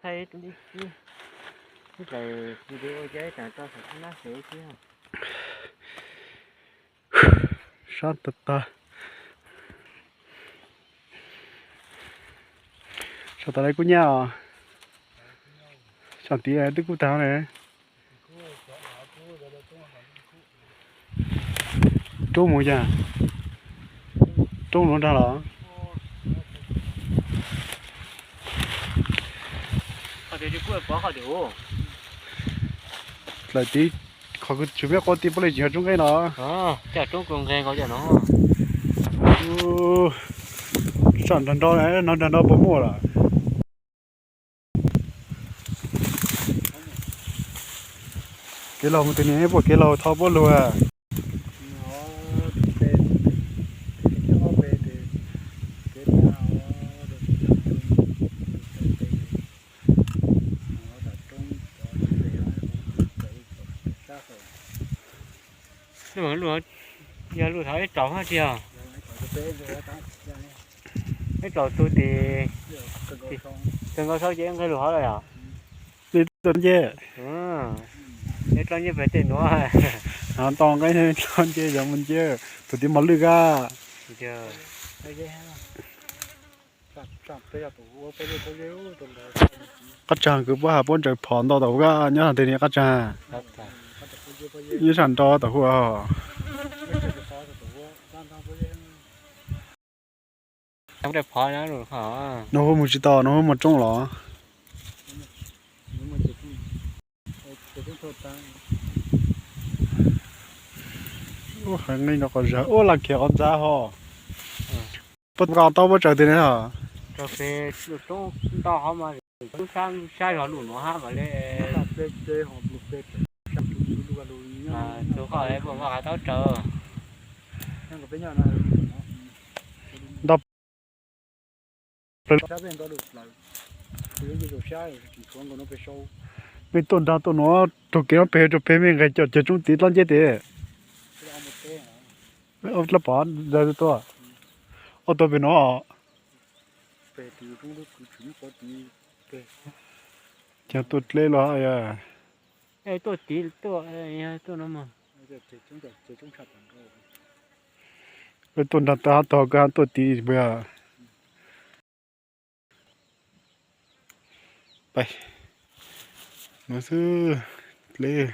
Sab tag tag. Sab tas lawv kuj nyab os. Sab tid twb kub tag ne. Roob mus yog, roob nuav nrag los. Dlaim tid, qhov kws tsis muaj quav tid puab le tsis yog roob nqeeb los. Sab nrag nrau, nrag nrau puas muaj lawm. Kev laug mus txog no puas kev laug tho puab lug. Yog lug thov ib tsaus hab tiag. Ib tsaus tug tes, kawg nkaus saub ces nqeg lug hov lawm yom. Li tau nce, tau nce pem tej nuav. Tau nqe tau nce yog mus nce, tug tid mos lwj kag. Qab tsaag kws puab has puab ntsaws phom ntau tau huv kag nyob teg ni qab tsaag. Nyob sab nrau tau huv. Nov huv mus tsis tau, nov huv mus roob los. Ua heev nqi no qhov zag ua laj khiav qhov ntxa ho. Puab nqa tau puab tsaws teg ne ho. Tug koj puas nqa taub tsaws? Ntau plaws. Mej tuaj nrag tuaj nuav, raug kev no peg raug peg mej nqeg cov ceg tsoob tid dlab nceb tes. Dlab pov, tuaj, ob tuaj peg nuav. Ces tuaj dleb los yog. Tuaj tid tuaj, tuaj no. Peb tuaj nrag tag tog kag tuaj tid puas yog? Peb nuav xwb, dleb.